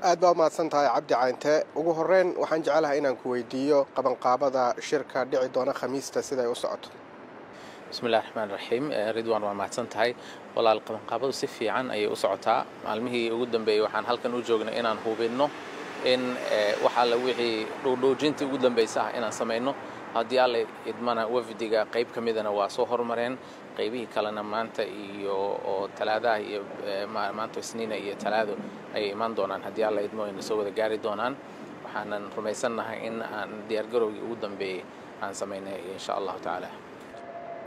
Aad baa umahadsan tahay, Cabdi Cayntee. Ugu horeyn waxaan jecelahay inaan ku weydiiyo qabanqaabada shirka dhici doona Khamiista siday u socoto. Bismillahi raxmaan raxiim. Ridwan, waa mahadsan tahay walaal. Qabanqaabadu si fiican ayay u socotaa. Maalmihii ugu dambeeyey waxaan halkan u joognay inaan hubinno in wax alla wixii dhuudhuujintii ugu dambaysa ah inaan samayno. Haddii Alla idmana, wafdiga qayb ka midana waa soo hormareen, qaybihii kalena maanta iyo oo Talaadaha iyo maanta Isniina iyo Talaado ayay imaan doonaan, haddii Alla idmo, ayna soo wada gaari doonaan. Waxaanan rumaysannahay in aan diyaargarowgii ugu dambeeyey aan samaynay, insha Allahu tacaala.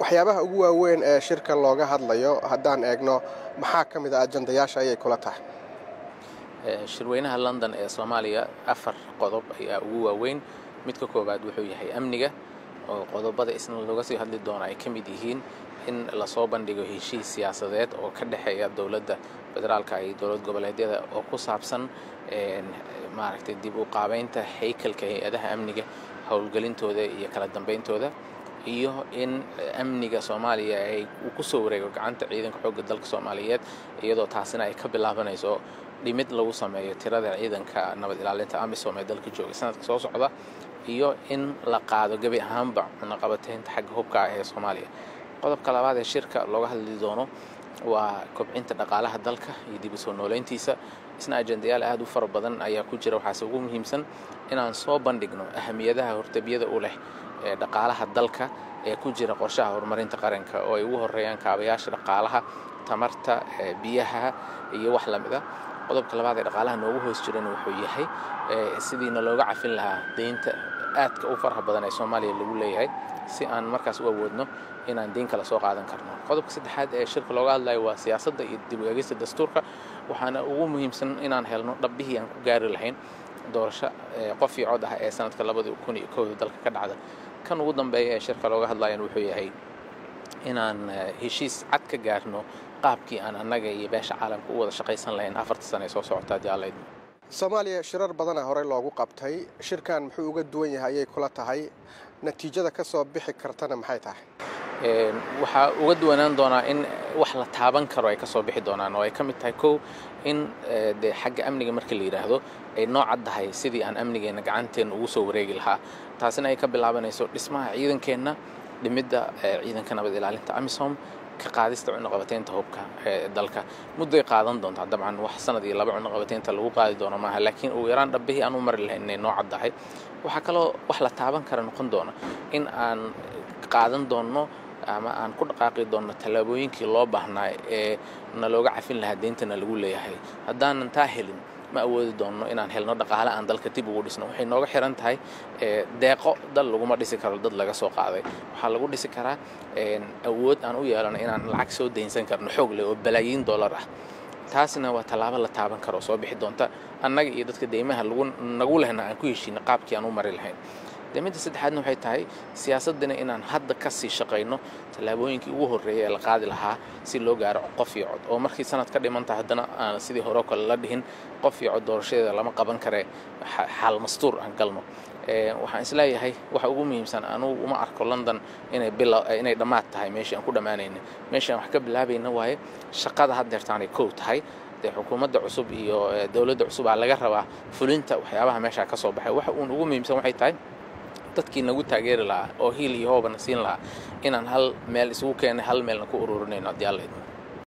Waxyaabaha ugu waaweyn ee shirka looga hadlayo haddaan eegno, maxaa ka mid a ajandayaasha ayay kula tahay? Shirweynaha London ee Soomaaliya afar qodob ayaa ugu waaweyn. Midka koowaad wuxuu yahay amniga, oo qodobada isna looga sii hadli doono ay ka mid yihiin in lasoo bandhigo heshiis siyaasadeed oo ka dhexeeya dowladda federaalka iyo dowlad goboleedyada oo ku saabsan, maaragtay, dib u qaabeynta haykalka hay-adaha amniga, howlgelintooda iyo kala dambeyntooda, iyo in amniga Soomaaliya ay uu ku soo wareego gacanta ciidanka xoogga dalka Soomaaliyeed, iyadoo taasina ay ka bilaabanayso dhimid lagu sameeyo tirada ciidanka nabad ilaalinta AMISOM ee dalka jooga sanadka soo socda, iyo in la qaado gebi ahaanba cunaqabateynta xagga hubka ah ee Soomaaliya. Qodobka labaad ee shirka looga hadli doono waa kobcinta dhaqaalaha dalka iyo dib u soo nooleyntiisa. Isna ajendayaal aad u fara badan ayaa ku jira. Waxaase ugu muhiimsan inaan soo bandhigno ahamiyadaha hortabiyada u leh ee dhaqaalaha dalka ee ku jira qorshaha horumarinta qaranka, oo ay ugu horeeyaan kaabayaasha dhaqaalaha, tamarta, biyaha iyo wax lamid a. Qodobka labaad ee dhaqaalaha noogu hoos jirana wuxuu yahay sidiina looga cafin lahaa deynta aadka u faraha badan ee Soomaaliya lagu leeyahay, si aan markaas u awoodno inaan deyn kala soo qaadan karno. Qodobka saddexaad ee shirka looga hadlayo waa siyaasadda iyo dib u eegista dastuurka. Waxaana ugu muhiimsan inaan helno dhabbihii aan ku gaari lahayn doorasho qof iyo cod ah ee sanadka 2001 dalka ka dhacda. Kan ugu dambeeya ee shirka looga hadlayana wuxuu yahay inaan heshiis cad ka gaarno qaabkii aan annaga iyo beesha caalamka u wada shaqaysan lahayn 4ta sano ee soo socota, haddii Alla idmo. Soomaaliya shirar badana horey loogu qabtay. Shirkan muxuu uga duwan yahay ayay kula tahay? Natiijada ka soo bixi kartana maxay tahay? Waxaa uga duwanaan doonaa in wax la taaban karo ay ka soo bixi doonaan, oo ay ka mid tahay, kow, in dee xagga amniga marka la yidhaahdo ay noo caddahay sidii aan amnigeenna gacanteena ugu soo wareegi lahaa, taasina ay ka bilaabanayso dhismaha ciidankeenna, dhimidda ciidanka nabad ilaalinta AMISOM, ka qaadista cunaqabateynta hubka ee dalka. Mudday qaadan doontaa dabcan, wax sanad iyo laba cunaqabateynta lagu qaadi doono maaha, laakiin ugu yaraan dhabbihii aan u mari lahayn inay noo caddahay. Waxaa kaloo wax la taaban kara noqon doona in aan qaadan doonno ama aan ku dhaqaaqi doonno tallaabooyinkii loo baahnaa ee na looga cafin lahaa deyntana lagu leeyahay. Haddaanan taa helin, ma awoodi doonno inaan helno dhaqaale aan dalka dib ugu dhisno. Waxay nooga xiran tahay, deeqo dal laguma dhisi karo dad laga soo qaaday. Waxaa lagu dhisi karaa awood aan u yeelano inaan lacag soo deynsan karno xoog leh oo balaayiin dollar ah. Taasna waa tallaabo la taaban karo soo bixi doonta, annaga iyo dadka deymaha lagu nagu lehna aan ku heshiino qaabkii aan u mari lahayn. De midda saddexaadna waxay tahay siyaasaddina inaan hadda ka sii shaqayno tallaabooyinkii ugu horreeyay ee la qaadi lahaa si loo gaaro qof iyo cod, oo markii sanad ka dhimanta haddana aan sidii hore oo kale la dhihin qof iyo cod doorashadeeda lama qaban kare, xaal mastuur aan galno. Waxaan isleeyahay waxa ugu muhiimsan, anugu uma arko London inay bila inay dhammaad tahay meeshii aan ku dhammaanayna. Meeshii aan wax ka bilaabayna waaye. Shaqada haddeertaanay kow tahay dee xukuumadda cusub iyo dowladda cusub aa laga rabaa fulinta waxyaabaha meeshaa ka soo baxay. Waxa uun ugu muhiimsan waxay tahay dadkii nagu taageeri lahaa oo hiil iyo hoobana siin lahaa inaan hal meel isugu keenay, hal meelna ku ururinayno, haddii Alla idmo.